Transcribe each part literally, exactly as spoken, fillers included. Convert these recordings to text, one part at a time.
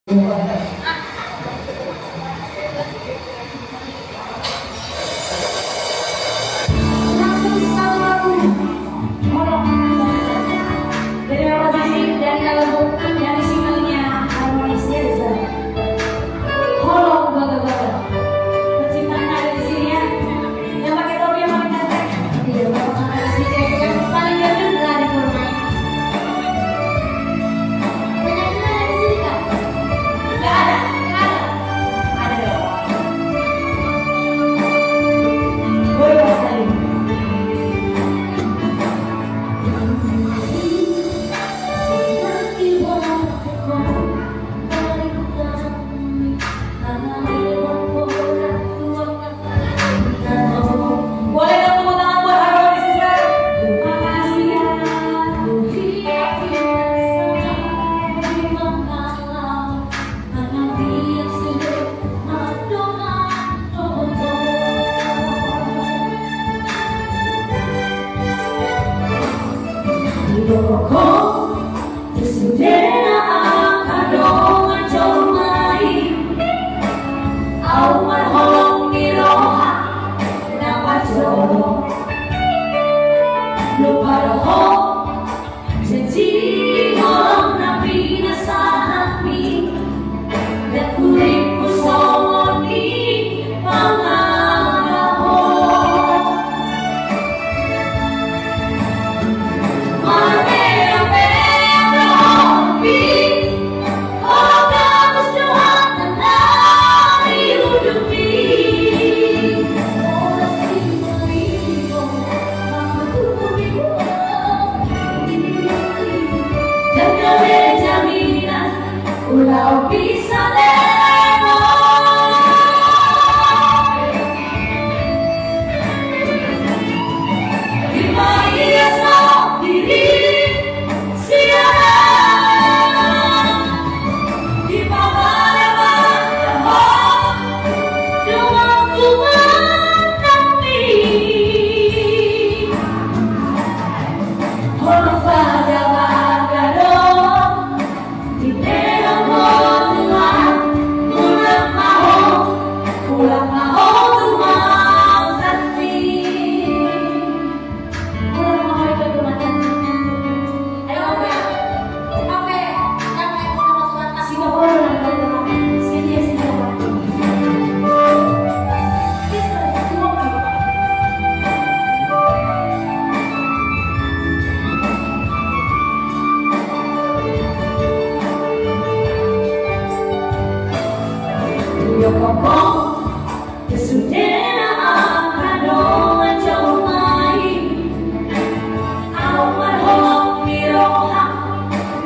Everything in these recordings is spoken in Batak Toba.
Langsung satu lagu. Holong. Dari Bapak Sisi dan lagu dari singlenya Harmonis Desa. Holong Bagabaga. Penciptanya ada di sini ya. Yang pakai topi yang paling cantik. Iya, Bapak Sisi yang paling ganteng lah di rumah. Penyanyinya ada di sini, Kak? Nggak ada, nggak ada. Ada dong. Boleh, Mas Adi. Boleh dong tepuk tangan buat Harmonis Desa. Makasih ya. Di rongkap sudena angka dongan jolma i, ahu marholong ni roha na parjolo. Lupa dohot janji holong na pinasahatmi, dan hurippu songon i pangalahon. Marmeamea rohangki, holong gabus dohot tanda di udutmi. Horas di marimu, mangkutubi buat. Jala gabe jaminan, ulaon bisa lewat. Di ma ia sandiri sian, di ma bada bada ho, dohot tumanami. Holong bada bada do. Di pehon ho Tuhan, mulak ma ho, mulak ma ho tu Tuhan. Mulak ma ho tu Tuhan. Ayo, oke. Oke. Yang lain mulak ma Tuhan, kasih ke ho, mulak ma Tuhan. Sini, sini, Tuhan. Sudena angka dongan jolma i, ahu marholong ni roha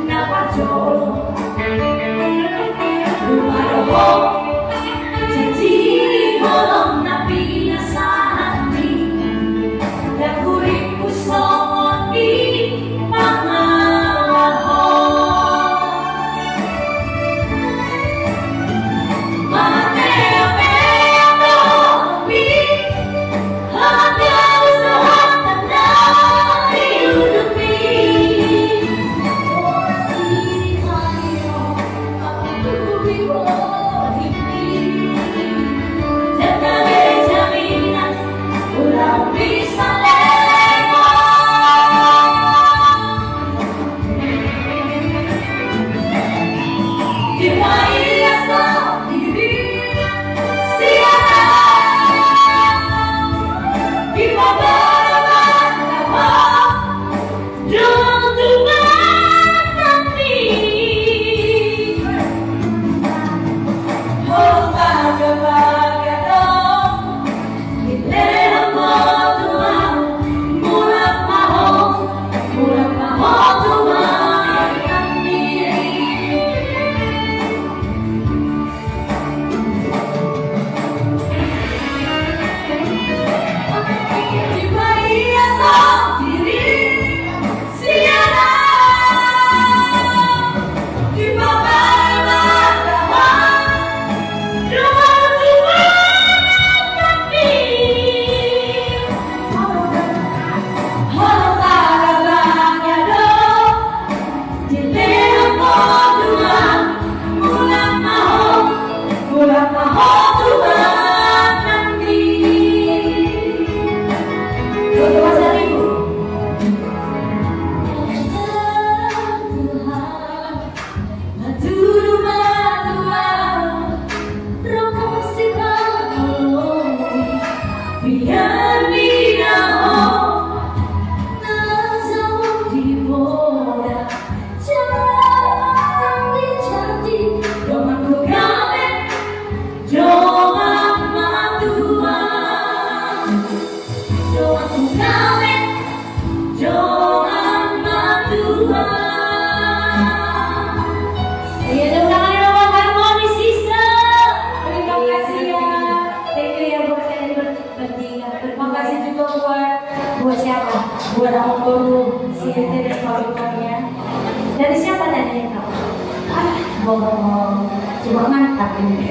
na parjolo. Lupa dohot janji holong na pinasahatmi, dan hurippu songon i pangalahon. Marmeamea rohangki, holong gabus dohot tanda di udutmi. Horas di marimu, mangkutubi buat. Jala gabe jaminan, ulaon bisa lewat. Di ma ia sandiri sian, di ma bada bada ho, dohot tumanami. Cuma mantap ini.